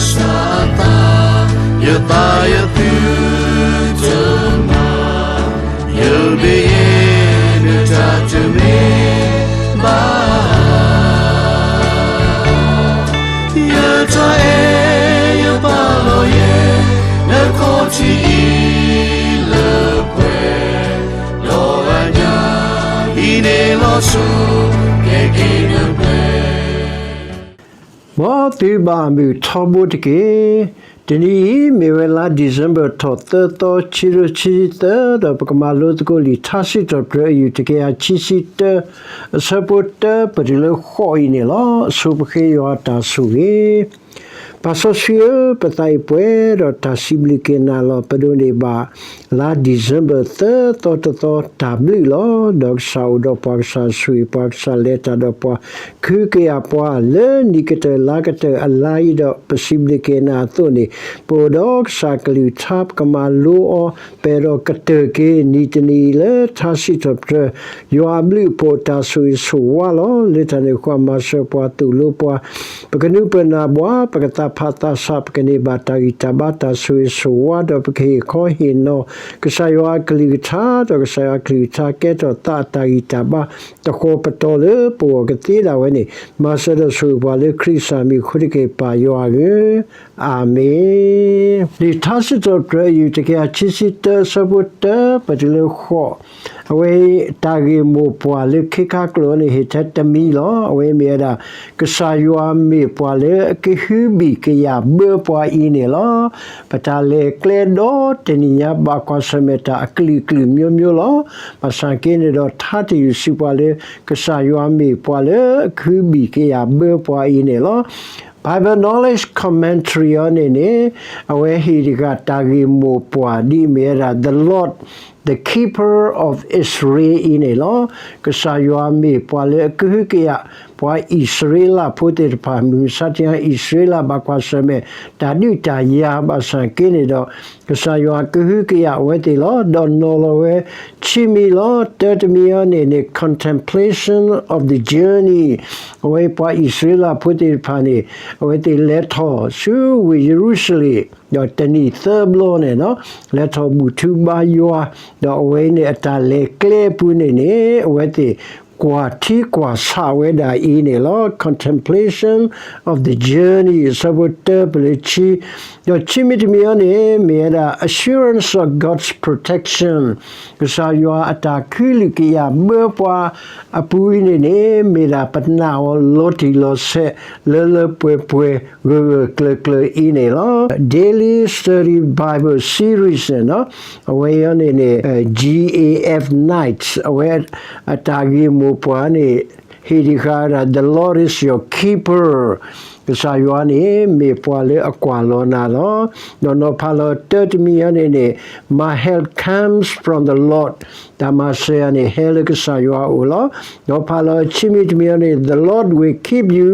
စၢ်အသး, ယသးယသုတမၤ, ယဘျုးယဲနတၢ်တမ့ၢ်ဘၣ်. ယတၢ်အဲၣ်ယပာ်လီၤယဲ, နခီၣ်ထံးအံၤလၢပှဲၤ, ဒီးအညၣ်အံၤန့ၣ်လီၤဆီ, ကဲက့ၤနပှဲၤ မ်သုဘၣ်မုာ်ထီဘိတက့ၢ်. တနံၤအံၤ မ့ၢ်ဝဲလါ December ထီၣ်သၢသီ ခံကထိခံဆံသၢ ဒီးပကမၤလိသကိးလံာ်ထါစံးထီၣ်ပတြၢၤအယုၢ် တကယၤခံဆံတၢ အဆၢဖိတၢ ပတုၤလၢဃိးအံၤန့ၣ်လီၤ. အဆိပဃ့ယွၤအတၢ်ဆိၣ်ဂ့ၤ ပၢ်စီဆှံဧၢ, ပသးအံၤပှဲၤဒီးတၢ်စံးဘျုးက့ၤနၤလီၤ. ပဒိးန့ၢ်ဘၣ် လါ December သၢသီတသီ တၢ်ဘျုးလီၤ. ဒီးကစၢ်အိၣ်ဒီးပှၤ, ကစၢ်ဆိၣ်ဂ့ၤပှၤ, ကစၢ်လဲၤတၢ်ဒီးပှၤ, ကဟုကယာ်ပှၤ လၢနံၣ်ကတၢၢ်လါကတၢၢ်အလါအံၤဒီး ပစံးဘျုးက့ၤနၤအသိးန့ၣ်, ပအိၣ်ဒီးကစၢ်ကလုၢ်ကထါ ပကမၤလိအီၤ ပအဲၣ်ဒိးကတၢၢ်က့ၤ နံၤတနံၤအံၤလၢထါစံးထီၣ်ပတြၢၤ ယွၤအဘျုးအဖှိၣ်တၢ်ဆိၣ်ဂ့ၤဆိၣ်ဝါလီၤ. လၢတၢ်န့ၣ်အဃိ မၤစၢၤပှၤသိၣ်လိပှၤ, ပကနုာ်ပၢၢ်နၢ်ဘှါ, ပကသးဖးသးဆး, ပကန့ၢ်ဘၣ်တၢ်ဂံၢ်တၢ်ဘါ တၢ်ဆိၣ်ဂ့ၤဆိၣ်ဝါ ဒီးပကဟ့ၣ်ခီဟ့ၣ်နီၤ ကစၢ်ယွၤအကလုၢ်ကထါ, ဒီးကစၢ်ယွၤအကလုၢ်ကထါကဲထီၣ်သးအတၢ်ဂံၢ်တၢ်ဘါ တဃီၤပတီၢ်လၢပဂီၢ်ကသ့ဒၣ်ဝဲန့ၣ်, မၤစၢၤဒီးဆိၣ်ဂ့ၤပှၤလၢခရံာ်ကစၢ်မံၤအဃိတက့ၢ် ပၢ်ယွၤဧၢ, အၤမ့ၣ်. လံာ်ထါစံးထီၣ်ပတြၢၤအယုၢ် တကယၤခံဆံတၢ အဆၢဖိတၢ ပတုၤလၢဃိး, အဝဲအံၤ တၢ်ဂ့ၢ်မိၢ်ပှၢ်လၢခ့ခါကျိာ်န့ၣ် ဟ့ၣ်ထဲတမံၤလီၤ. အဝဲအံၤမ့ၢ်ဝဲဒၣ် ကစၢ်ယွၤမ့ၢ်ပှၤလၢအကဟုဘံၣ်ကယာ်ဘၢပှၤအံၤန့ၣ်လီၤ. ပတၢ်လဲၤကျဲဒီတနံၣ်ညါ ဘၣ်ကွၢ်ဆၢၣ်မဲာ်တၢ်အကလုာ်ကလုာ်မျိုးမျိုးလီၤ. ဘၣ်ဆၣ်က့န့ၣ်ဒီး ထါတယုၢ်စံးပှၤလၢ ကစၢ်ယွၤမ့ၢ်ပှၤလၢအကဟုဘံၣ်ကယာ်ဘၢပှၤအံၤန့ၣ်လီၤ. Bible Knowledge Commentary အံၤန့ၣ်န့ၣ် အဝဲဟ့ၣ်တဂၤတၢ်ဂ့ၢ်မိၢ်ပှၢ်ဒ်အမ့ၢ်ဝဲဒၣ် The Lord, the Keeper of Israel အံၤန့ၣ်လီၤ. ကစၢ်ယွၤမ့ၢ်ပှၤလၢအကဟုကယာ် ပှၤအံၣ်စရ့လးဖိသ့ၣ်တဖၣ် မုၢ်မဆါတနံၤအံၤ အံၣ်စရ့လးဘၣ်ကွၢ်ဆၢၣ်မဲာ် တၢ်ဒုးတၢ်ယၤ ဘၣ်ဆၣ်က့န့ၣ်ဒီး ကစၢ်ယွၤကဟုကယာ်အဝဲသ့ၣ်လီၤ. ဒီးနီၤလီၤဝဲ ခံမံၤလီၤ. တၢတမံၤအံၤန့ၣ်န့ၣ် contemplation of the journey အဝဲပှၤအံၣ်စရ့လးဖိသ့ၣ်တဖၣ်န့ၣ် အဝဲသ့ၣ်လဲၤထီၣ်ဆူဝ့ၢ်ယရူၤၡလ့ၣ် ဒီးတနံၣ်သၢဘျီန့ၣ် လဲၤထီၣ်ဘူၣ်ထူဘါယွၤ, ဒီးအဝဲန့ၣ်အတၢ်လဲၤကျဲအပူၤန့ၣ်န့ၣ် အဝဲသ့ၣ်ကွၢ်ထံကွၢ်ဆးဝဲဒၣ်အံၤန့ၣ်လီၤ. Contemplation of the journey အဆၢဖိတၢပလၢခံ, ဒီးခံမံၤတမံၤအံၤန့ၣ် မ့ၢ်ဝဲဒၣ် assurance of God's protection ကစၢ်ယွၤအတၢ်ကဟုကယာ်ဘၢပှၤအပူၤအံၤန့ၣ်န့ၣ် မ့ၢ်ဒၣ်ပနာ်အီၤလီၤတံၢ်လီၤဆဲး လၢလၢပှဲၤပှဲၤ ဂၢၢ်ဂၢၢ်ကျၢၤကျၢၤအံၤန့ၣ်လီၤ. Daily Study Bible Series န့ၣ် အဝဲအံၤန့ၣ်န့ၣ် G A F Knight အဝဲအတၢ်ဂ့ၢ်မိၢ်ပှၢ်န့ၣ် ဟ့ၣ်တဃာ်ဝဲဒၣ် The Lord is your keeper ကစၢ်ယွၤန့ၣ် မ့ၢ်ပှၤလၢအကွၢ်လီၤနၤလီၤ. ဒီးနီၤဖးလီၤတၢတမံၤအံၤန့ၣ်န့ၣ် My help comes from the Lord တၢ်မၤစၢၤယၤန့ၣ် ဟဲလၢကစၢ်ယွၤအအိၣ်လီၤ. နီၤဖးလီၤခံမံၤတမံၤအံၤန့ၣ် The Lord will keep you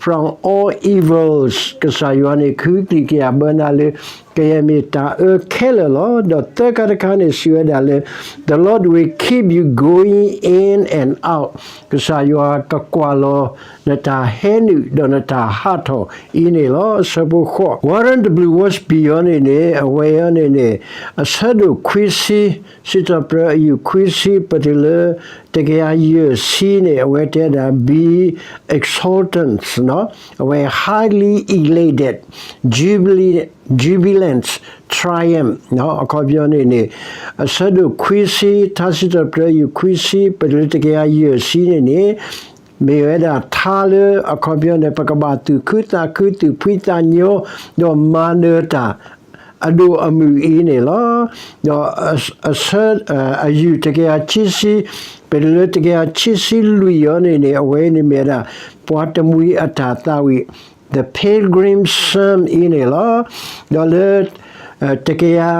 from all evils ကစၢ်ယွၤန့ၣ် ကဟုကယာ်ဘၢနၤလၢ ကယဲၢ်မ့ၢ်တၢ်အၢခဲလၢာ်လီၤ. ဒီးသၢခါတခါန့ၣ် စံးဝဲဒၣ်လၢ The Lord will keep you going in and out ကစၢ်ယွၤကကွၢ်လီၤ နတၢ်ဟဲနုာ်ဒီးနတၢ်ဟးထီၣ်အံၤန့ၣ်လီၤ. အဆၢဖိဃိး Warren W. Wiersbe အံၤန့ၣ်န့ၣ် အဝဲအံၤန့ၣ်န့ၣ် အဆၢဒိၣ်ခွံဆံ စံးထီၣ်ပတြၢၤအယုၢ်ခွံဆံ ပတုၤလၢ တကယၤယဲၢ်ဆံန့ၣ် အဝဲတဲဒၣ် be exultant အဝဲ highly elated, jubilant, jubilant triumph အခီပညီန့ၣ်န့ၣ် အဆၢဒိၣ်ခွံဆံ ထါစံးထီၣ်ပတြၢၤအယုၢ်ခွံဆံ ပတုၤလၢတကယၤယဲၢ်ဆံန့ၣ်န့ၣ် မ့ၢ်ဝဲဒၣ်ထါလၢအခီပညီန့ၣ် ပကဘၣ်သူၣ်ခုသးခု သူၣ်ဖှံသးညီ ဒီးမၤနၢၤတၢ် အဒိၣ်အမုၢ်အံၤန့ၣ်လီၤ. ဒီးအဆၢ အယုၢ်တကယၤခံဆံ ပတုၤလၢတကယၤခံဆံလွံၢ်အံၤန့ၣ်န့ၣ် အဝဲန့ၣ်မ့ၢ်ဝဲဒၣ် ပှၤတမှံၤအတၢ်သးဝံၣ် The Pilgrim's Psalm အံၤန့ၣ်လီၤ. ဒီးလၢ တကယၤ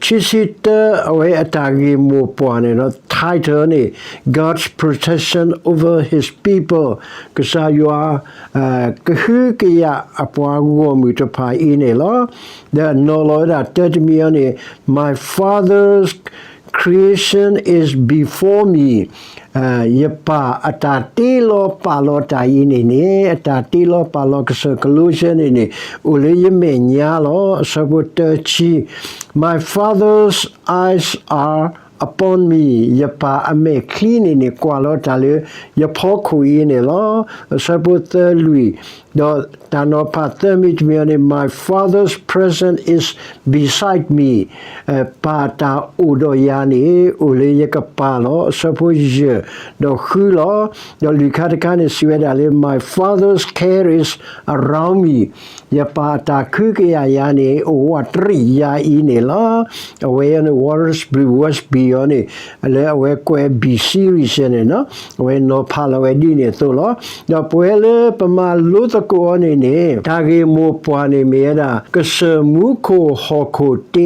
ခံဆံတၢ အဝဲအတၢ်ဂ့ၢ်မိၢ်ပှၢ်န့ၣ်ဒီး title န့ၣ် God's protection over his people ကစၢ်ယွၤ ကဟုကယာ်အပှၤဂီၢ်မုၢ်တဖၣ်အံၤန့ၣ်လီၤ. ဒီးနီၤလီၤဝဲဒၣ်တၢတမံၤအံၤန့ၣ် My Father's creation is before me ယပၢ်အတၢ်တ့လီၤပာ်လီၤတၢ်အံၤန့ၣ်န့ၣ်, အတၢ်တ့လီၤပာ်လီၤကစၢၢ်ကလိဆၢန့ၣ်န့ၣ်, အိၣ်လၢယမဲာ်ညါလီၤ. အဆၢဖိတဆံ, My father's eyes are upon me, ယပၢ်အမဲာ်ချံန့ၣ်န့ၣ် ကွၢ်လီၤတၢ်လၢယဖီခိၣ်အံၤန့ၣ်လီၤ. အဆၢဖိသၢလွံၢ်, ဒီးတၢ်နီၤဖးသၢမံၤတမံၤအံၤန့ၣ်, My father's presence is beside me, ပၢ်တၢ်အိၣ်ဒီးယၤန့ၣ် အိၣ်လၢယကပၤလီၤ. အဆၢဖိယဲၢ်, ဒီးဃုလီၤ. ဒီးလွံၢ်ခါတခါန့ၣ် စံးဝဲဒၣ်လၢ My father's care is around me, ယပၢ်အတၢ်ခုကယာ်ယၤန့ၣ် အိၣ်ဝးတရံးယၤအံၤန့ၣ်လီၤ. အဝဲအံၤန့ၣ် Wallace Bridge Westbury အံၤန့ၣ်, လၢအဝဲကွဲး B series န့ၣ်, အဝဲနီၤဖးလီၤဝဲဒ်န့ၣ်အသိးလီၤ. ဒီးပဝဲလၢပမၤလိသကိးအီၤန့ၣ်န့ၣ်, တၢ်ဂ့ၢ်မိၢ်ပှၢ်န့ၣ်မ့ၢ်ဝဲဒၣ် ကစၢၢ်မူခိၣ်ဟီၣ်ခိၣ်တ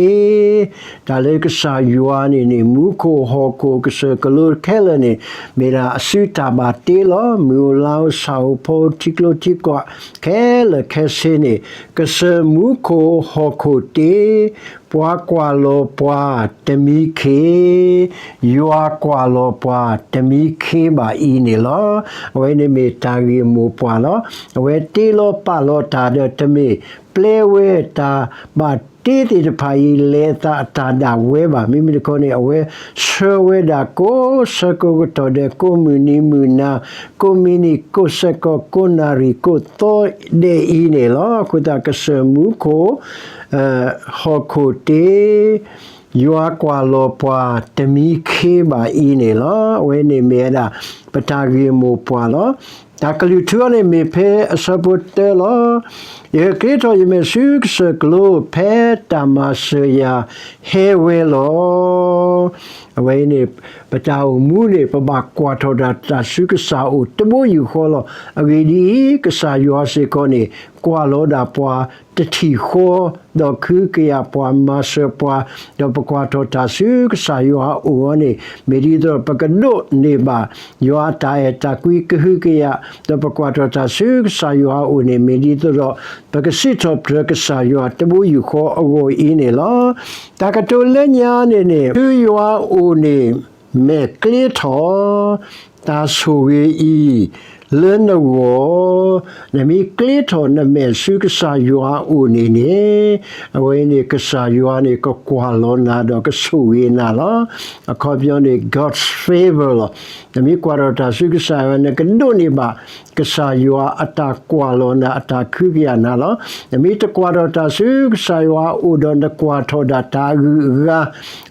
့, တၢ်လၢကစၢ်ယွၤန့ၣ်န့ၣ် မူခိၣ်ဟီၣ်ခိၣ်ကစၢၢ်ကလိခဲလၢာ်န့ၣ် မ့ၢ်ဒၣ်အစုတၢ်ဘၣ်တ့လီၤ. မုၢ်အိၣ်လါအိၣ်ဆၣ်အိၣ်ဖီအိၣ်ထံကျိထံကွာ်ခဲလၢာ်ခဲဆ့န့ၣ်, ကစၢၢ်မူခိၣ်ဟီၣ်ခိၣ်တ့, ပှၤကွၢ်လီၤပှၤတမံခ့, ယွၤကွၢ်လီၤပှၤတမံခ့ဘၣ်အံၤန့ၣ်လီၤ. အဝဲန့ၣ်မ့ၢ်တၢ်ဂ့ၢ်မိၢ်ပှၢ်လီၤ. အဝဲတ့လီၤပာ်လီၤတၢ်ဒီးတမ့ၢ် ပျဲဝဲတၢ်ဘၣ်တ့သ့ၣ်တဖၣ်အံၤ လဲၤအသးအတၢ်ဒၣ်ဝဲဘၣ်. မ့မ့ၢ်တခီန့ၣ် အဝဲဆှၢဝဲဒၣ်ကိးဆၢကိးကတီၢ်ဒီးကိးမုၢ်နံၤမုၢ်နၤ, ကိးမံးနံးကိးစဲးကီးကိးနၣ်ရံၣ်ကိးသီဒဲးအံၤန့ၣ်လီၤ. အဃိသတးကစၢၢ်မူခိၣ် ဟီၣ်ခိၣ်တ့, ယွၤကွၢ်လီၤပှၤတမံခ့ဘၣ်အံၤန့ၣ်လီၤ. အဝဲန့ၣ်မ့ၢ်ဝဲဒၣ် ပတၢ်ဂ့ၢ်မိၢ်ပှၢ်လီၤ. တၢ်ကလုၢ်ထူအီၤန့ၣ် မ့ၢ်ဖဲအဆၢဖိတၢလီၤ. ယကကျ့ထီၣ်ယမဲာ်ဆူကစၢၢ်ကလိ ဖဲတၢ်မၤစၢၤယၤဟဲဝဲလီၤ. အဝဲအံၤန့ၣ် ပတၢ်အိၣ်မူန့ၣ် ပဘၣ်ကွၢ်ထီၣ်တၢ် တၢ်ဆူကစၢ်အအိၣ်တဘိယူၢ်ဃီလီၤ. အဂ့ၢ်ဒ်အံၤ, ကစၢ်ယွၤစ့ၢ်ကီးန့ၣ် ကွၢ်လီၤဒၣ်ပှၤတထံၣ်ဃီ, ဒီးခုကယာ်ပှၤ မၤစၢၤပှၤ, ဒီးပကွၢ်ထီၣ်တၢ်ဆူကစၢ်ယွၤအအိၣ်အီၤန့ၣ် မ့ၢ်ဒ်သိးဒီး ပကဒိးန့ၢ်ဘၣ် ယွၤအတၢ်အဲၣ်တၢ်ကွံကဟုကယာ်, ဒီးပကွၢ်ထီၣ်တၢ်ဆူကစၢ်ယွၤအအိၣ်န့ၣ် မ့ၢ်ဒ်သိးဒီး ပကစံးထီၣ်ပတြၢၤကစၢ်ယွၤတဘိယူၢ်ဃီအဂီၢ်အံၤန့ၣ်လီၤ. တၢ်ကတိၤလၢညါန့ၣ်န့ၣ် ဆူယွၤအအိၣ်န့ၣ် မဲာ်ကျ့ထီၣ်, တၢ်ဆိၣ်ဂ့ၤအံၤ လၢနဂီၢ်, နမ့ၢ်ကျ့ထီၣ်နမဲာ်ဆူကစၢ်ယွၤအအိၣ်န့ၣ်န့ၣ်, အဝဲန့ၣ် ကစၢ်ယွၤန့ၣ် ကကွၢ်လီၤနၤဒီးကဆိၣ်ဂ့ၤနၤလီၤ. အခီပညီန့ၣ် God's favor လီၤ. နမ့ၢ်ကွၢ်ထီၣ်တၢ်ဆူကစၢ်ယွၤ နကဒိးန့ၢ်ဘၣ် ကစၢ်ယွၤအတၢ်ကွၢ်လီၤနၤ အတၢ်ခုကယာ်နၤလီၤ. နမ့ၢ်တကွၢ်ထီၣ်တၢ်ဆူကစၢ်ယွၤအအိၣ်ဒီး နကွၢ်ထီၣ်ဒၣ်တၢ်အဂုၤအဂၤ,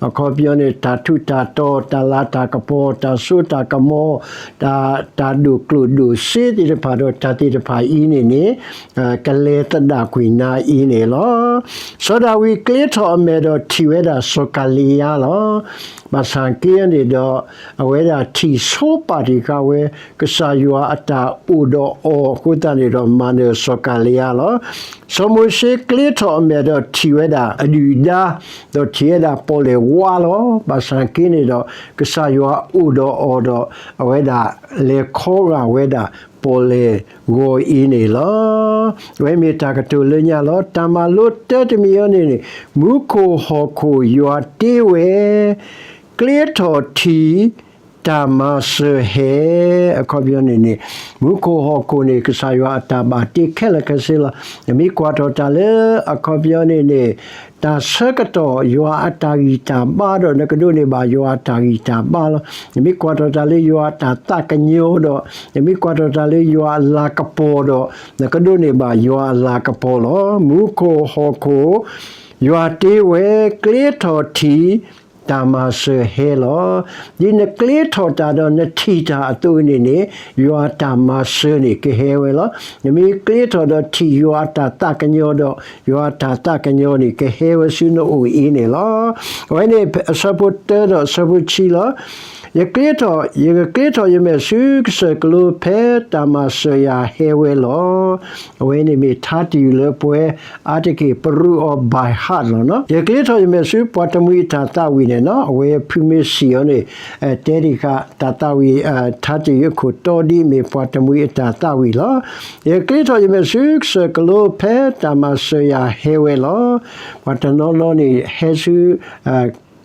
အခီပညီန့ၣ် တၢ်ထူးတၢ်တီၤ, တၢ်လၤတၢ်ကပီၤ, တၢ်စိတၢ်ကမီၤ, တၢ် တၢ်ဒိၣ်ကျိၣ်ဒိၣ်စ့သ့ၣ်တဖၣ်ဒီး တၢ်သ့ၣ်တဖၣ်အံၤန့ၣ်န့ၣ် ကလဲၤသဒၣ်ကွံာ်နၤအံၤန့ၣ်လီၤ. စီၤဒၤဝံးကျ့ထီၣ်အမဲာ်ဒီးထံၣ်ဝဲဒၣ်စီၤကၤလံယါလီၤ. ဘၣ်ဆၣ်က့န့ၣ်ဒီး အဝဲဒၣ်ထံၣ်ဆိပာ်တံၢ်ဃာ်ဝဲ ကစၢ်ယွၤအတၢ်အိၣ်ဒီးအီၤအဃိသတးန့ၣ်ဒီး မၤနၢၤစီၤကၤလံယါလီၤ. စီၤမိၤၡ့ကျ့ထီၣ်အမဲာ်ဒီးထံၣ်ဝဲဒၣ်အဒုၣ်အဒါ, ဒီးထံၣ်ဝဲဒၣ်ပီၣ်လဲၣ်ဝါလီၤ. ဘၣ်ဆၣ်က့န့ၣ်ဒီး ကစၢ်ယွၤအိၣ်ဒီးအီၤဒီး အဝဲဒၣ်လဲၤခီဂာ်ဝဲဒၣ်ပီၣ်လဲၣ်ဂီၤအံၤန့ၣ်လီၤ. အဝဲမ့ၢ်တၢ်ကတိၤလၢညါလီၤ. တၢ်မၤလိတၢတမံၤအံၤန့ၣ်န့ၣ် မူခိၣ်ဟီၣ်ခိၣ်ယွၤတ့ဝဲ ကျ့ထီၣ်ထံၣ် တၢ်မၤစၢၤဟဲ, အခီပညီန့ၣ်န့ၣ် မူခိၣ်ဟီၣ်ခိၣ်န့ၣ် ကစၢ်ယွၤအတၢ်ဘၣ်တ့ခဲလၢာ်ခဲဆ့လီၤ. နမ့ၢ်ကွၢ်ထီၣ်တၢ်လၢအခီပညီန့ၣ်န့ၣ် တၢ်ဆၢကတီၢ်ယွၤအတၢ်ဂံၢ်တၢ်ဘါဒီး နကဒိးန့ၢ်ဘၣ်ယွၤအတၢ်ဂံၢ်တၢ်ဘါလီၤ. နမ့ၢ်ကွၢ်ထီၣ်တၢ်လၢယွၤအတၢ်သးကညီၤဒီး နမ့ၢ်ကွၢ်ထီၣ်တၢ်လၢယွၤအလၤကပီၤဒီး နကဒိးန့ၢ်ဘၣ်ယွၤအလၤကပီၤလီၤ. မူခိၣ်ဟီၣ်ခိၣ် ယွၤတ့ဝဲ ကျ့ထီၣ်ထံၣ် တၢ်မၤစၢၤဟဲလီၤ. ဒ်နကျ့ထီၣ်တၢ်ဒီးနထံၣ်တၢ်အသိးန့ၣ်န့ၣ် ယွၤအတၢ်မၤစၢၤန့ၣ်ကဟဲဝဲလီၤ. နမ့ၢ်ကျ့ထီၣ်ဒီးထံၣ်ယွၤအတၢ်သးကညီၤဒီး ယွၤအတၢ်သးကညီၤန့ၣ် ကဟဲဝဲဆူနအိၣ်အံၤန့ၣ်လီၤ. အဝဲန့ၣ်အဆၢဖိတၢဒီးအဆၢဖိဆံလီၤ. ယကျ့ထီၣ်, ယကကျ့ထီၣ်ယမဲာ်ဆူကစၢၢ်ကလိ ဖဲတၢ်မၤစၢၤယၤဟဲဝဲလီၤ. အဝဲန့ၣ်မ့ၢ်ထါတယုၢ်လၢပဝဲအါတက့ၢ် ပရူးအီၤ by heart လီၤ. ယကကျ့ထီၣ်ယမဲာ်ဆူပှၤတမှံၤအတၢ်သးဝံၣ်န့ၣ်လီၤ. အဝဲဖုမ့ၢ်စံးအီၤန့ၣ် တဲဒံးဃာ်တၢ်သးဝံၣ် ထါတယုၢ်အခိၣ်တီဒ်မ့ၢ်ပှၤတမှံၤအတၢ်သးဝံၣ်လီၤ. ယကကျ့ထီၣ်ယမဲာ်ဆူကစၢၢ်ကလိ ဖဲတၢ်မၤစၢၤယၤဟဲဝဲလီၤ. ပှၤတနီၤနီၤန့ၣ် ဟဲဆူ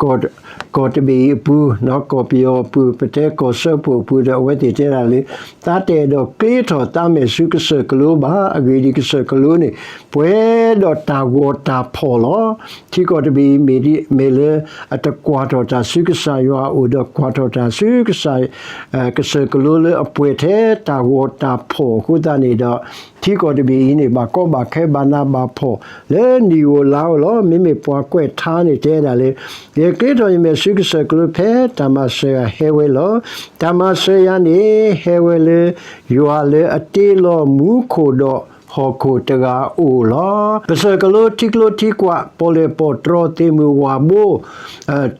ကီၢ်တဘ့ၣ်အံၤအပူၤ, ကီၢ်ပယီၤအပူၤ, ပတဲကီၢ်စၢဖှိၣ်အပူၤဒီး အဝဲသ့ၣ်တဲဒၣ်လၢ သးတအဲၣ်ဒိးကျ့ထီၣ်သးမဲာ်ဆူကစၢၢ်ကလိဘၣ်. အဂ့ၢ်ဒ်အံၤ, ကစၢၢ်ကလိန့ၣ် ပှဲၤဒီးတၢ်ဂီၤတၢ်ဖီၣ်လီၤ. ထံကီၢ်တဘ့ၣ်အံၤမ့ၢ်လၢ အတကွၢ်ထီၣ်တၢ်ဆူကစၢ်ယွၤအအိၣ်ဒီး ကွၢ်ထီၣ်တၢ်ဆူ ကစၢၢ်ကလိလၢအပှဲၤထဲတၢ်ဂီၤတၢ်ဖီၣ်အဃိသတးန့ၣ်ဒီး, ထံကီၢ်တဘ့ၣ်အံၤန့ၣ် ဘၣ်ကီဘၣ်ခဲဘၣ်နးဘၣ်ဖှီၣ်လၢနံၣ်ဧိၤလါဧိၤလီၤ. မ့မ့ၢ်ပှၤကွဲးထါန့ၣ်တဲဒၣ်လၢ ယကျ့ထီၣ်ယမဲာ်ဆူကစၢၢ်ကလိဖဲတၢ်မၤစၢၤယၤဟဲဝဲလီၤ. တၢ်မၤစၢၤယၤန့ၣ် ဟဲဝဲလၢ ယွၤလၢအတ့လီၤမူခိၣ်ဒီးဟီၣ်ခိၣ်တဂၤအအိၣ်လီၤ. ကစၢၢ်ကလိထံကျိထံကွာ် ပီၣ်လဲၣ်ပီၣ်တြီၤသ့ၣ်မုၢ်ဝၣ်ဘိ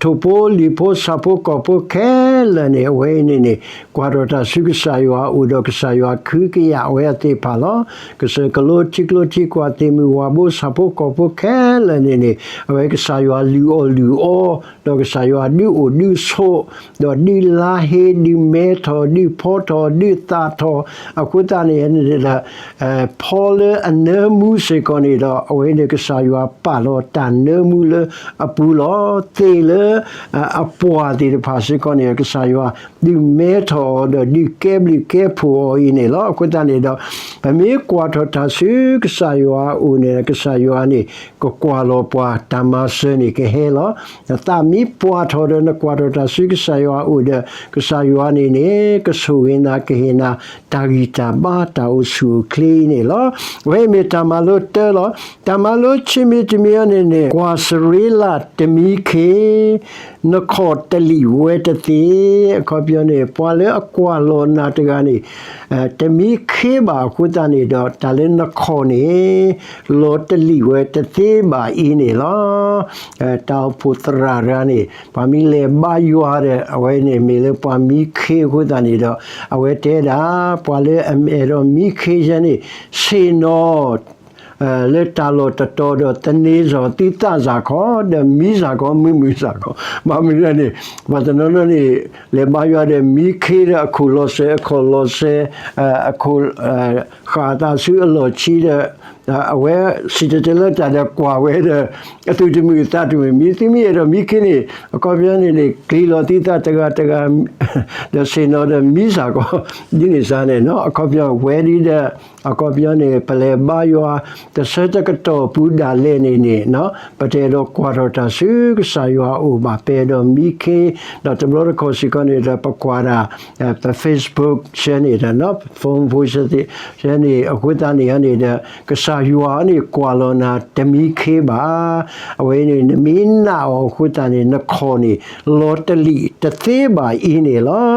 ထိၣ်ဖိလံၣ်ဖိဆၣ်ဖိကီၢ်ဖိခဲလၢာ်န့ၣ် အဝဲအံၤန့ၣ်န့ၣ် ကွၢ်ထီၣ်တၢ်ဆူကစၢ်ယွၤအအိၣ်ဒီး ကစၢ်ယွၤကဟုကယာ်ဝဲအသ့ၣ်တဖၣ်လီၤ. ကစၢၢ်ကလိထံကျိထံကွာ်သ့ၣ်မုၢ်ဝၣ်ဘိဆၣ်ဖိကီၢ်ဖိခဲလၢာ်န့ၣ်န့ၣ် အဝဲကစၢ်ယွၤလုၢ်အီၣ်လုၢ်အီ ဒီးကစၢ်ယွၤဒုးအိၣ်ဒုးဆိး ဒီးဒုးလါဟ့ ဒုးမဲထီၣ် ဒုးဖီထီၣ် ဒုးသၣ်ထီၣ် အဃိသတးန့ၣ်န့ၣ်ဒီး ဖီလၢအနၢမူစ့ၢ်ကီးန့ၣ်ဒီး အဝဲန့ၣ်ကစၢ်ယွၤပာ်လီၤတၢ်နၢမူလၢအပူၤလီၤ. သ့ၣ်လၢအပှၢ်သ့ၣ်တဖၣ်စ့ၢ်ကီးန့ၣ် ကစၢ်ယွၤဒုးမဲထီၣ်အီၤဒီးဒုးကဲဘျုးကဲဖှိၣ်အီၤအံၤန့ၣ်လီၤ. အဃိသတးန့ၣ်ဒီး ပမ့ၢ်ကွၢ်ထီၣ်တၢ်ဆူကစၢ်ယွၤအအိၣ်န့ၣ် ကစၢ်ယွၤန့ၣ် ကကွၢ်လီၤပှၤ တၢ်မၤစၢၤန့ၣ်ကဟဲလီၤ. နသးမ့ၢ်ပှၢ်ထီၣ်ဒီး နကွၢ်ထီၣ်တၢ်ဆူကစၢ်ယွၤအအိၣ်ဒီး ကစၢ်ယွၤန့ၣ်န့ၣ် ကဆိၣ်ဂ့ၤနၤ ကဟ့ၣ်နၤ တၢ်ဂံၢ်တၢ်ဘါ တၢ်အိၣ်ဆူၣ်အိၣ်ချ့အံၤန့ၣ်လီၤ. အဝဲအံၤမ့ၢ်တၢ်မၤလိတၢလီၤ. တၢ်မၤလိခံမံၤတမံၤအံၤန့ၣ်န့ၣ် ကွၢ်စရ့လးတမံခ့ နခီၣ်တလံာ်ဝဲတသ့. အခီပညီန့ၣ် ပှၤလၢအကွၢ်လီၤနၤတဂၤန့ၣ် တမံခ့ဘၣ်အဃိသတးန့ၣ်ဒီး တၢ်လၢနခီၣ်န့ၣ် လီၤတလံာ်ဝဲတသ့ဘၣ်အံၤန့ၣ်လီၤ. တၢ်အိၣ်ဖှိၣ်သရၣ်တဂၤန့ၣ် ပှၤမ့ၢ်လဲၤဘါယွၤဒီး အဝဲန့ၣ်မ့ၢ်လၢပှၤမံခ့အဃိသတးန့ၣ်ဒီး အဝဲတဲဒၣ် ပှၤလၢအအဲၣ်ဒိးမံခ့ယဲန့ၣ် ဆ့ၣ်နီၤ လၢတၢ်လီၢ်တတီၤဒီး သန့ၤစ့ၢ် သုသးစ့ၢ်ကီး ဒီးမံစ့ၢ်ကီး မုာ်မုာ်စ့ၢ်ကီး. ဘၣ်မနုၤန့ၣ် ပှၤတနီၤနီၤန့ၣ် လဲၤဘါယွၤဒီးမံခ့ဒီး အခိၣ်လီၤစဲၤ အခီၣ်လီၤစဲၤ အခိၣ် ဃာ်အသးဆူအလီၢ်ခံဒီး အဝဲစံၣ်တဲၤတဲလီၤတၢ်ဒီးကွၢ်ဝဲဒီး အသူၣ်တမုာ်အသးတမုာ် မ့ၢ်သုမ့ၢ်အဲၣ်ဒိးမံခ့န့ၣ် အခီပညီန့ၣ်န့ၣ် ကျံၤလီၤသုသးတဂၤတဂၤ ဒီးဆ့ၣ်နီၤဒီးမံစ့ၢ်ကီး ဒ်န့ၣ်စ့ၢ်န့ၣ် အခီပညီဝဲဒ်ဒီး အခီပညီန့ၣ် ပလဲၤဘါယွၤ တဆၢတကတီၢ်ပူၤဒၣ်လဲာ်န့ၣ်န့ၣ် ပတအဲၣ်ဒိးကွၢ်ထီၣ်တၢ်ဆူကစၢ်ယွၤအအိၣ်ဘၣ် ပအဲၣ်ဒိးမံခ့ ဒီးတဘျီတခီၣ်စ့ၢ်ကီးန့ၣ်ဒီး ပကွၢ်ဒၣ် ပ Facebook ဆဲန့ၣ်ဒီး phone ဖိဆဲန့ၣ် အဃိသတးန့ၣ်န့ၣ်ဒီး ကစၢ်ယွၤန့ၣ် ကွၢ်လီၤနၤတမံခ့ဘၣ်. အဝဲန့ၣ် နမ့ၢ်နာ်အီၤအဃိသတးန့ၣ် နခီၣ်န့ၣ် လီၤတလံာ်တသ့ဘၣ်အံၤန့ၣ်လီၤ.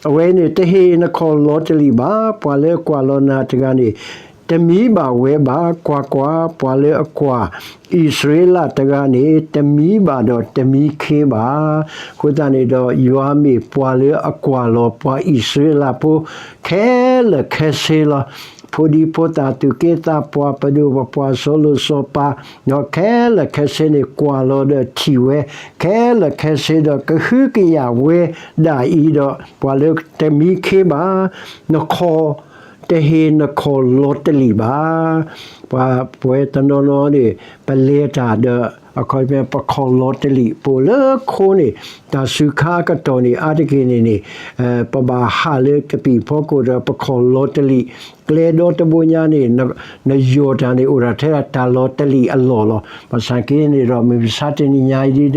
အဝဲန့ၣ် တဟ့ၣ်နခီၣ်လီၤတလံာ်ဘၣ်. ပှၤလၢကွၢ်လီၤနၤတဂၤန့ၣ် တမံဘၣ်ဝဲဘၣ်. ကွၢ်ကွၢ်, ပှၤလၢအကွၢ်အံၣ်စရ့လးတဂၤန့ၣ် တမံဘၣ်ဒီးတမံခ့ဘၣ်. အဃိသတးန့ၣ်ဒီး ယွၤမ့ၢ်ပှၤလၢအကွၢ်လီၤပှၤအံၣ်စရ့လးဖိ ခဲလၢာ်ခဲဆ့လီၤ. ဖိဒံဖိသၣ် သူၣ်က့သးပှၢ် ပဒိၣ်ပပှၢ် စီၤလိၤစီၤပၤ ဒီးခဲလၢာ်ခဲဆ့န့ၣ် ကွၢ်လီၤဒီးထံၣ်ဝဲ ခဲလၢာ်ခဲဆ့ဒီး ကဟုကယာ်ဝဲဒၣ်အံၤဒီး ပှၤလၢတမံခ့ဘၣ်. နခီၣ် တဟ့ၣ်နခီၣ်လီၤတလံာ်ဘၣ်. ပှၤပဝဲတနီၤနီၤန့ၣ် ပလဲၤတၢ်ဒီး အခီပညီ ပခီၣ်လီၤတလံာ် ပအိၣ်လၢခိန့ၣ် တၢ်စူၤခါအကတီၢ်န့ၣ် အါတက့ၢ်န့ၣ်န့ၣ် ပဘၣ်ဟးလၢကပံာ်ဖီခိၣ်ဒီး ပခီၣ်လီၤတလံာ် ကျဲဒီတဘိညါန့ၣ် နယီၢ်တၢ်န့ၣ် အိၣ်ဒၣ်ထဲဒၣ်တၢ်လီၤတလံာ်အလီၢ်လီၤ. ဘၣ်ဆၣ်က့န့ၣ်ဒီး မုၢ်မဆါတနံၤညါအံၤဒီး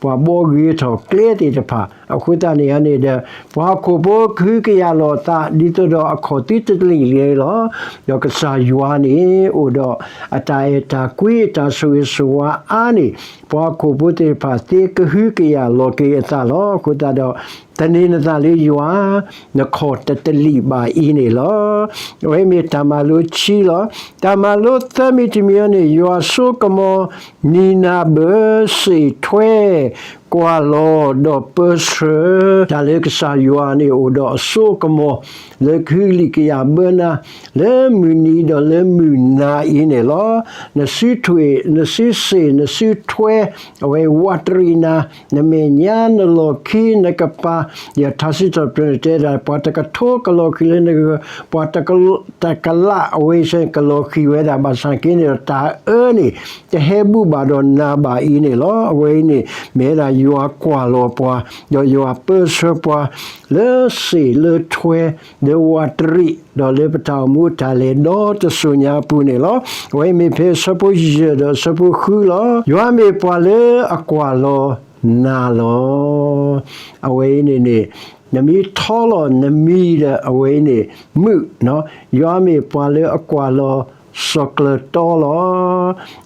ပှၤဘှီဂ့ၤထီၣ်ကျဲသ့ၣ်တဖၣ် အဃိသတးန့ၣ်န့ၣ်ဒီး ပှၤဟီၣ်ခိၣ်ဖိကဟုကယာ်လီၤအသး ဒ်သိးဒီးအခီၣ်သုတလံာ်လီၤ. ဒီးကစၢ်ယွၤန့ၣ် အိၣ်ဒီးအတၢ်အဲၣ်တၢ်ကွံ အတၢ်ဆိၣ်ဂ့ၤဆိၣ်ဝါအါန့ၣ် ပှၤဟီၣ်ခိၣ်ဖိသ့ၣ်တဖၣ်သ့ကဟုကယာ်လီၤက့ၤအသးလီၤ. အဃိသတးဒီး သန့ၤနသးလၢယွၤ နခီၣ်တတလံာ်ဘၣ်အံၤန့ၣ်လီၤ. အဝဲမ့ၢ်တၢ်မၤလိခံလီၤ. တၢ်မၤလိသၢမံၤတမံၤအံၤန့ၣ် ယွၤစိကမီၤ နံၤနၤဘၢ စံးထွဲ ကွၢ်လီၤဒီးပၢဆှၢ တၢ်လၢကစၢ်ယွၤန့ၣ် အိၣ်ဒီးအစိကမီၤ လၢကဟုကယာ်ဘၢနၤ လၢမုၢ်နံၤဒီးလၢမုၢ်နၤအံၤန့ၣ်လီၤ. နစုထွံၣ် နစုစ့ၣ် နစုထွဲ အဝဲဝးတရံးနၤ နမဲာ်ညါ နလီၢ်ခံ နကပၤ ယထါစံးထီၣ်ပတြၢၤန့ၣ် တဲဒၣ် ပှၤတကထိကလီၤဃံၤလၢနဂၢၢ် ပှၤတကလးအဝဲစ့ၢ်ကလီၤဃံၤဝဲဒၣ် ဘၣ်ဆၣ်က့န့ၣ်ဒီး တၢ်အၢန့ၣ် တဟဲဘူၣ်ဘၣ်ဒီးနၤဘၣ်အံၤန့ၣ်လီၤ. အဝဲအံၤန့ၣ် မ့ၢ်ဝဲဒၣ် ယွၤကွၢ်လီၤပှၤ, ဒီးယွၤပၢဆှၢပှၤ လၢစ့ၣ်လၢထွဲ လၢဝးတရံး ဒီးလၢပတၢ်အိၣ်မူအတၢ်လဲၤဒီတစိၤညါအပူၤန့ၣ်လီၤ. အဝဲအံၤမ့ၢ်ဖဲအဆၢဖိယဲၢ်ဒီးအဆၢဖိဃုလီၤ. ယွၤမ့ၢ်ပှၤလၢအကွၢ်လီၤနၤလီၤ. အဝဲအံၤန့ၣ်န့ၣ် နမ့ၢ်ထီလီၤနမံၤဒီး အဝဲအံၤန့ၣ် မုာ်, ယွၤမ့ၢ်ပှၤလၢအကွၢ်လီၤစီၤကျၢၤတီလီ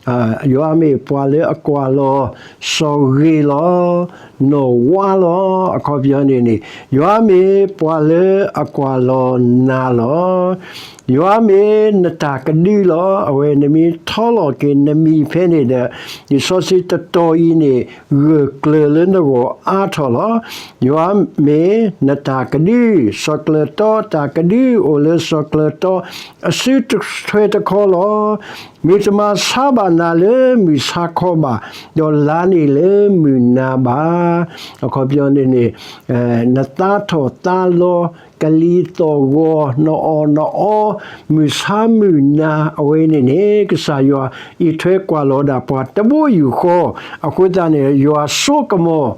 ၤ. ယွၤမ့ၢ်ပှၤလၢအကွၢ်လီၤစီၤဂ့ၤလီၤ. နီၢ်ဝါလီၤ. အခီပညီန့ၣ်န့ၣ် ယွၤမ့ၢ်ပှၤလၢအကွၢ်လီၤနၤလီၤ. ယွၤမ့ၢ်နတၢ်ကဒုလီၤ. အဝဲနမ့ၢ်ထီလီၤက့ၤနမံၤဖဲန့ၣ်ဒီး လံာ်စီဆှံတတီၤအံၤန့ၣ် ဂၢၢ်ကျၢၤလၢနဂီၢ်အါထီၣ်လီၤ. ယွၤမ့ၢ်နတၢ်ကဒု, စီၤကျၢၤတီတၢ်ကဒုအိၣ်လၢစီၤကျၢၤတီအစုထွဲတခီလီၤ. မုၢ်တမၤဆါဘၣ်နၤလၢမုၢ်ဆါခီဘၣ်, ဒီးလါန့ၣ်လၢမုၢ်နၤဘၣ်. အခီပညီန့ၣ်န့ၣ် နသါထီၣ်သါလီၤ ကလံၤသီၣ်ဂီၤ နအီၣ်နအီ မုၢ်ဆါမုၢ်နၤ အဝဲန့ၣ်န့ၣ် ကစၢ်ယွၤအံးထွဲကွၢ်လီၤဒၣ်ပှၤတဘိယူၢ်ဃီ, အဃိသတးန့ၣ် ယွၤစိကမီၤ,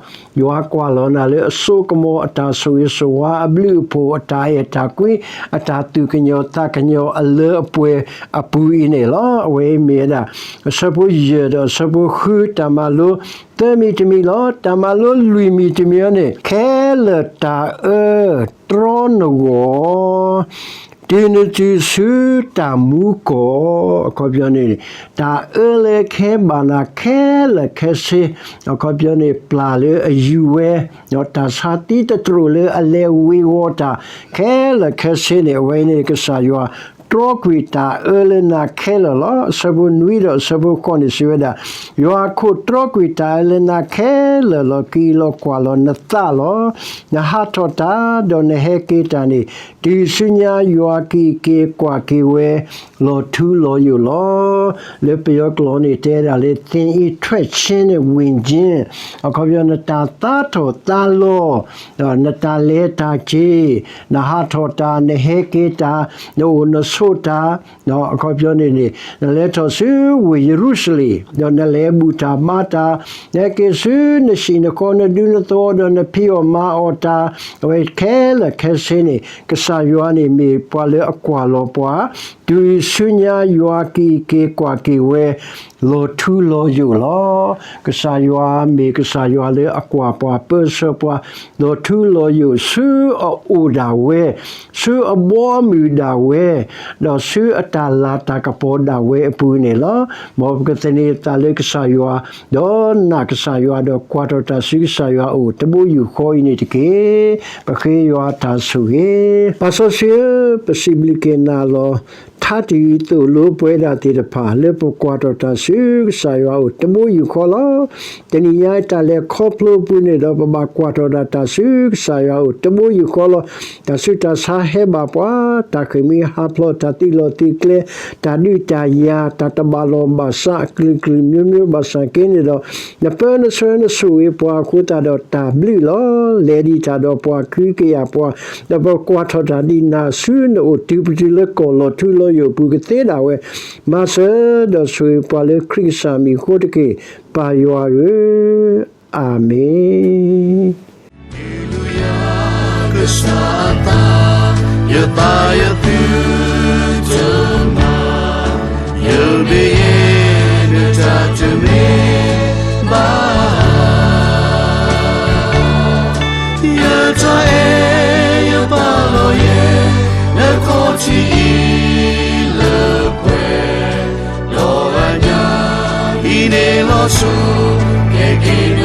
ယွၤကွၢ်လီၤနၤလၢအစိကမီၤ အတၢ်ဆိၣ်ဂ့ၤဆိၣ်ဝါ အဘျုးအဖှိၣ် အတၢ်အဲၣ်တၢ်ကွံ အတၢ်သူၣ်ကညီၤသးကညီၤအလၢအပှဲၤအပူၤအံၤန့ၣ်လီၤ. အဝဲမ့ၢ်ဝဲဒၣ် အဆၢဖိယဲၢ်ဒီးအဆၢဖိဃု တၢ်မၤလိသၢမံၤတမံၤလီၤ. တၢ်မၤလိလွံၢ်မံၤတမံၤအံၤန့ၣ် ခဲလၢာ်တၢ်အၢတြီနဂီၢ် တုၤနတုၤဆူတၢ်မူကီၢ်, အခီပညီန့ၣ် တၢ်အၢလၢခဲဘၣ်နၤခဲလၢာ်ခဲဆ့, အခီပညီန့ၣ် ပျၢ်လၢအယူၤဝဲ, ဒီးတၢ်ဆါသံတတြိာ်လၢအလဲၤဝ့ၤဝီၤတၢ် ခဲလၢာ်ခဲဆ့န့ၣ် အဝဲန့ၣ်ကစၢ်ယွၤ တြီကွံာ်တၢ်အၢလၢနၤခဲလၢာ်လီၤ. အဆၢဖိနွံဒီးအဆၢဖိဃိးန့ၣ်စံးဝဲဒၣ်, ယွၤအခိၣ်တြီကွံာ်တၢ်အၢလၢနၤခဲလၢာ်လီၤ. က့ၤလီၤကွၢ်လီၤနသးလီၤ. နဟးထီၣ်တၢ် ဒီးနဟဲက့ၤတၢ်န့ၣ် တုၤဆူညါယွၤက့ၤက့ၤကွၢ်က့ၤဝဲ လီၤထူလီၤယိာ်လီၤ. လၢပယီၤကျိာ်န့ၣ် တဲဒၣ်လၢ သင်အံးထွဲဆ့န့ၣ် ဝံၤက့ အခီပညီ နတၢ်သါထီၣ်သါလီၤ, နတၢ်လဲၤတၢ်က့ၤ, နဟးထီၣ်တၢ်, နဟဲက့ၤတၢ်, နအိၣ်နဆိးတၢ်, အခီပညီန့ၣ်န့ၣ် နလဲၤထီၣ်ဆူဝ့ၢ်ယရူၤၡလ့ၣ်, ဒီးနလဲၤဘူၣ်တၢ်ဘါတၢ်, နဟဲက့ၤဆူနဟံၣ်နဃီ နဒူနသဝီ ဒီးနဖံးအီၣ်မၤအီၣ်တၢ်, အဝဲခဲလၢာ်ခဲဆ့န့ၣ် ကစၢ်ယွၤန့ၣ်မ့ၢ်ပှၤလၢအကွၢ်လီၤပှၤ, တုၤဆူညါယွၤက့ၤက့ၤကွၢ်က့ၤဝဲ လီၤထူလီၤယိာ်လီၤ. ကစၢ်ယွၤမ့ၢ်ကစၢ်ယွၤလၢအကွၢ်ပှၤပၢဆှၢပှၤ လီၤထူလီၤယိာ် ဆူအအိၣ်ဒၣ်ဝဲ, ဆူအဘီအမုၢ်ဒၣ်ဝဲ, ဒီးဆူအတၢ်လၤတၢ်ကပီၤဒၣ်ဝဲအပူၤန့ၣ်လီၤ. မ်ပကသန့ၤသးလၢကစၢ်ယွၤ, ဒီးနာ်ကစၢ်ယွၤ, ဒီးကွၢ်ထီၣ်တၢ်ဆူကစၢ်ယွၤအအိၣ် တဘိယူၢ်ဃီအံၤန့ၣ်တက့ၢ်. ပဃ့ယွၤတၢ်ဆိၣ်ဂ့ၤ. ပၢ်စီဆှံဧၢ, ပစံးဘျုးက့ၤနၤလီၤ. ထါတယံၤသိၣ်လိပှဲၤဒၣ်သ့ၣ်တဖၣ် လၢပကွၢ်ထီၣ်တၢ်ဆူကစၢ်ယွၤအအိၣ်တဘိယူၢ်ဃီလီၤ. တနံၤညါအံၤ တၢ်လဲၤခီဖျိအပူၤန့ၣ်ဒီး ပဘၣ်ကွၢ်ထီၣ်ဒၣ်တၢ်ဆူကစၢ်ယွၤအအိၣ်တဘိယူၢ်ဃီလီၤ. တၢ်ဆူးတၢ်ဆါဟဲဘၣ်ပှၤ, တၢ်ဃ့ၢ်မှံဟးဖျိး, တၢ်သုးလီၢ်သုးကျဲ, တၢ်ဒုးတၢ်ယၤ, တၢ်တဘၣ်လိာ်ဘၣ်စး အကလုာ်ကလုာ်မျိုးမျိုး ဘၣ်ဆၣ်က့န့ၣ်ဒီး နပၢနဆှၢနဆိၣ်ဂ့ၤပှၤအဃိသတးဒီး တၢ်ဘျုးလီၤ. လဲၤဒံးတၢ်ဒီးပှၤ ကဟုကယာ်ပှၤ, ဒီးပကွၢ်ထီၣ်တၢ်ဒံးနၤဆူနအိၣ် တုၤပတုၤလၢကီၢ်လီၤထူလီၤယိာ်အပူၤကသ့ဒၣ်ဝဲ, မၤစၢၤဒီးဆိၣ်ဂ့ၤပှၤလၢခရံာ်ကစၢ်မံၤအဃိတက့ၢ်, ပၢ်ယွၤဧၢ, အၤမ့ၣ်. Hallelujah, ကစၢ်အသး, ယသးယသုတမၤ, ယမ့ၢ်ယဲ နတၢ်တမ့ၢ်ဘၣ်. ယတၢ်အဲၣ်ယပာ်လီၤယဲ နခီၣ်ထံးအံၤလၢပှဲၤ ဒီးအညါ ဟံးန့ၢ်လီၤဆိ ကဲက့ၤ